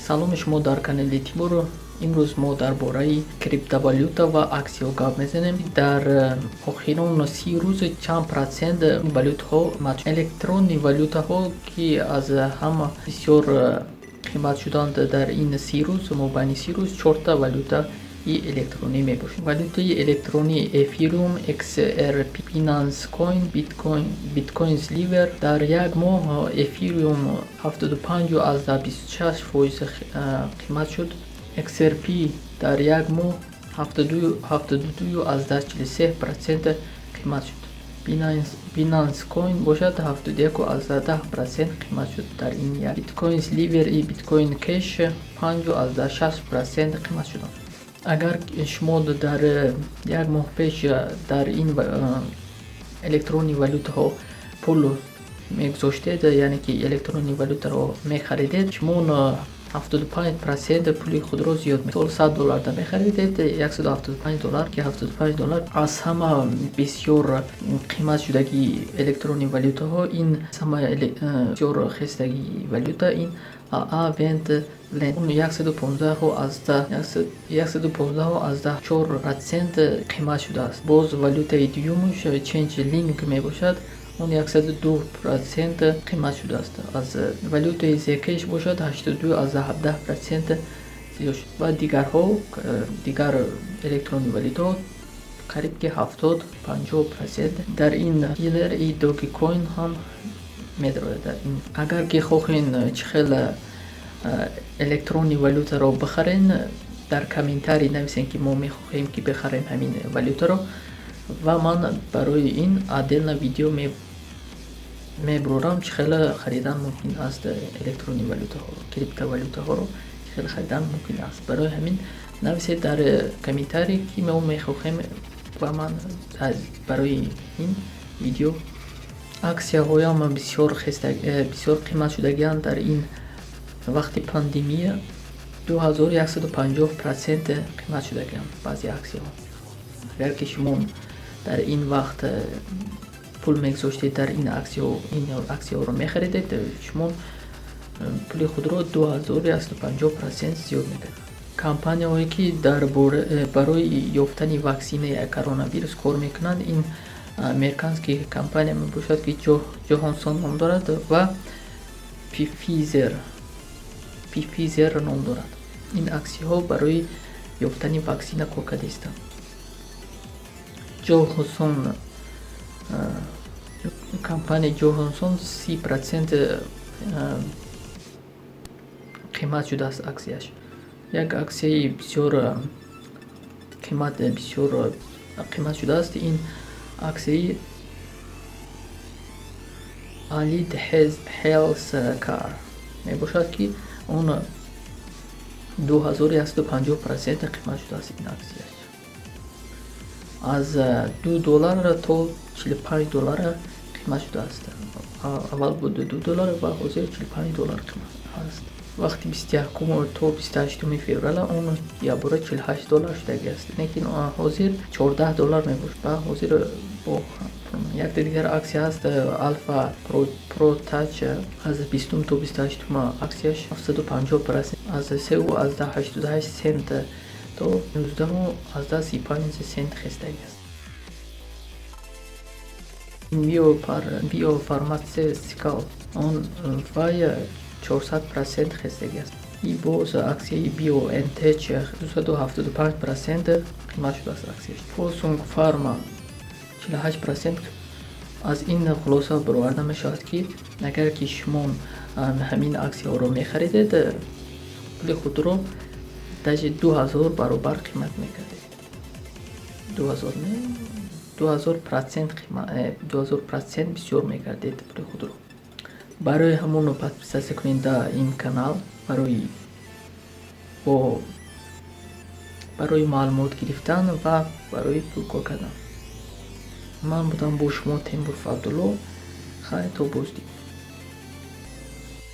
Саломи шумо дар канали Тимур. Имрӯз мо дар бораи криптовалюта ва аксияҳо гап мезанем. Дар охирон 30 рӯз чанд процент валютаҳо, электронный валютаҳо, ки аз ҳама бисёр қимат шуданд дар ин 30 рӯз, мобайни 30 рӯз чорта валютаи электронӣ мебошад. Валютаи электронӣ Эфириум, XRP, Binance Coin, Bitcoin Silver. Дар як моҳ Эфириум 75,26% қимат шуд. XRP дар як моҳ 72,43% қимат шуд. Binance Coin бошад, 71,10% қимат шуд дар ин як. Bitcoin Silver и Bitcoin Cash 5,6% қимат шуданд. Агар шумо дар як моҳ пеш дар ин электронный валютаҳо пул мегузоштед, яъне ки электронный валютаро мехаридед, шумо 75% пули худро зиёд, мисол, 100 долларда мехаридед, 175 доллар, ки 75 доллар. Аз ҳама бисёр қимат шудагии электронный валютаҳо, ин ҳама бисёр хестагии валюта ин Aave Lend 115,4% қимат шудааст. Боз валютаи дуюмаш Chainlink мебошад, он 102% қимат шудааст. Аз валютаи Zcash бошад, 82,17% зиёд шуд ва дигарҳо, дигар электронный валютаҳо қариб ки 70-50%. Дар ин Tether и Dogecoin ҳам медарояд дар ин. Агар ки хоҳен чӣ хел электронный валютаро бихарен, дар комментарий нависен, ки мо мехоҳем ки бихарем ҳамин валютаро, ва ман барои ин отдельно видео мебурорам, чӣ хел харидан мумкин аст электронный валютаҳоро, криптовалютаҳоро чӣ хел харидан мумкин аст. Барои ҳамин нависед дар комментарий, ки мо мехоҳем, ва ман барои ин видео. Аксияҳоям бисёр бисёр қимат шудагианд. Дар ин вақти пандемия 2150% қимат шудагианд баъзе аксияҳо. Агар ки шумо дар ин вақт пул мегузоштед дар ин аксияҳо, ин аксияҳоро мехаридед, шумо пули худро 2150% зиёд мекардед. Компанияҳое, ки дар барои ёфтани ваксинаи коронавирус кор мекунанд, ин американский компания мебошад, ки Ҷонсон ном дорад ва Пфизер ном дорад. Ин аксияҳо барои ёфтани ваксина кор карда истанд. Ҷонсон, компанияи Ҷонсон 30% қимат шудааст аксияш. Як аксияи бисёр қимат, бисёр қимат шудааст, ин аксияи Allied Healthcare мебошад, ки он 2150% қимат шудааст ин аксияш. Аз 2 доллар то 45 доллар қимат шудааст. Аввал буд 2 доллар ва ҳозир 45 доллар қимат аст. Вақти 21-кум то 28-уми феврала он якбора 48 доллар шудагиаст, лекин ҳозир 14 доллар мебошад. Ва ҳозир бо якта дигар аксия ҳаст, Алфа Протач, аз 20-ум то 28-ума аксияш 750%, аз 3,88 сент то 19,35 сент хестагиаст. Биофармацевтикал, он вай 400% хестагиаст. И боз аксияи BioNTech 275% қимат шудааст аксияш. Фосунг Фарма 48%. Аз ин хулоса бароварда мешавад, ки агар ки шумо ҳамин аксияҳоро мехаридед, пули худро даже 2000 баробар қимат мекардед. 2000 не, 2000%, 2000% бисёр мекардед пули худро. Барои ҳамон подписаться кунед дар ин канал барои маълумот гирифтан ва барои пул кор кардан. Ман будам бо шумо Темур Абдулло. Хайр, то боздид.